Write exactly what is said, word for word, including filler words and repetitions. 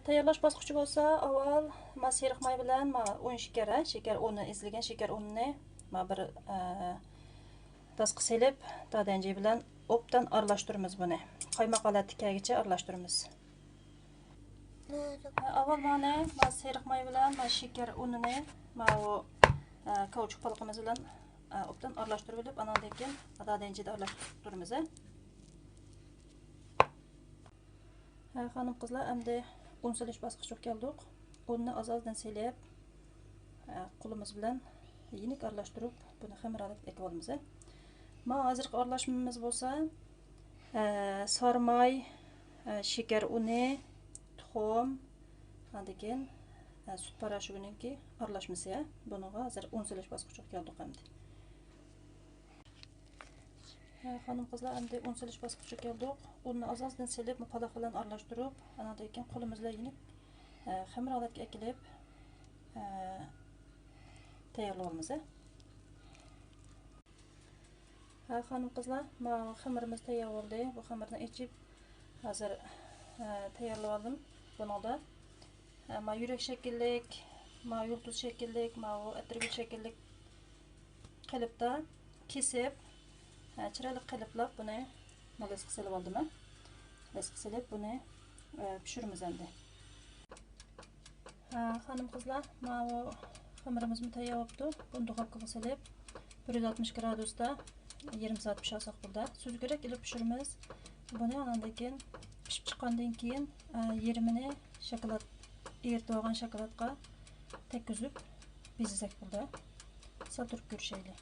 تەييارلاش باسقۇچى بولسا، ئاۋۋال ما سېرىق ماي بىلەن ما ئۇن شېكەر، ھە، شېكەر ئۇنى، ئېزىلگەن شېكەر ئۇنىنى ما بىر، ئە، تاسقا سېلىپ، دادەنجى بىلەن ئوبدان ئارىلاشتۇرىمىز بۇنى. قايماق ھالەتكە كەلگۈچە ئارىلاشتۇرىمىز. ئاۋۋال مانا ما سېرىق ماي بىلەن ما شېكەر ئۇنىنى ماۋۇ، ئە، كاۋچۇك پالىقىمىز بىلەن، ئە، ئوبدان ئارىلاشتۇرۇپ ئېلىپ، ئاناندىن كېيىن دادەنجىدە ئارىلاشتۇرىمىز. ھە، خانىم قىزلار، ئەمدى ئۇن سېلىش باسقۇچىغا كەلدۇق. ئۇننى ئاز-ئازدىن سېلىپ، ھە، قولىمىز بىلەن يېنىك ئارىلاشتۇرۇپ، بۇنى خېمىر ھالەتكە ئېلىۋالىمىز. ما ھازىرقى ئارىلاشمىمىز بولسا، ھە، سارىماي، ھە، شېكەر ئۇنى، تۇخۇم، ئاندىن كېيىن، ھە، سۈت پاراشوكىنىڭكى ئارىلاشمىسى. بۇنىڭغا ھازىر ئۇن سېلىش باسقۇچىغا كەلدۇق ئەمدى. ھە، خانىم قىزلار، ئەمدى ئۇن سېلىش باسقۇچىغا كەلدۇق. ئۇننى ئاز-ئازدىن سېلىپ، پالاق بىلەن ئارىلاشتۇرۇپ، ئاناندىن كېيىن قولىمىز بىلەن يېنىپ، ھە، خېمىر ھالەتكە ئەكېلىپ، ھە، تەييارلىۋالىمىز. ھە، خانىم قىزلار، ما خېمىرىمىز تەييار بولدى. بۇ خېمىرنى ئېچىپ، ھازىر، ھە، تەييارلىۋالدىم. بۇنىڭدا، ھە، ما يۈرەك شەكىللىك، ما يۇلتۇز شەكىللىك، ماۋۇ ئەتىرگۈل شەكىللىك قېلىپتا كېسىپ، ھە، چىرايلىق قېلىپلاپ بۇنى لىسقا سېلىپ ئالدىم. لىسقا سېلىپ بۇنى، ئە، پىشۇرىمىز ئەمدى. ھە، خانىم قىزلار، ماۋۇ خېمىرىمىزمۇ تەييار بوپتۇ. بۇنى دۇخوپكىغا سېلىپ، بىر يۈز ئاتمىش گرادۇستا يېرىم سائەت پىشۇرساق بولدى. سۈزگۈدەك ئېلىپ پىشۇرىمىز. بۇنى ئاناندىن كېيىن، پىشىپ چىققاندىن كېيىن، ئە، يېرىمىنى شاكىلات، ئېرىتىۋالغان شاكىلاتقا تەگكۈزۈپ بېزىسەك بولدى. سەل تۇرۇپ كۆرۈشەيلى.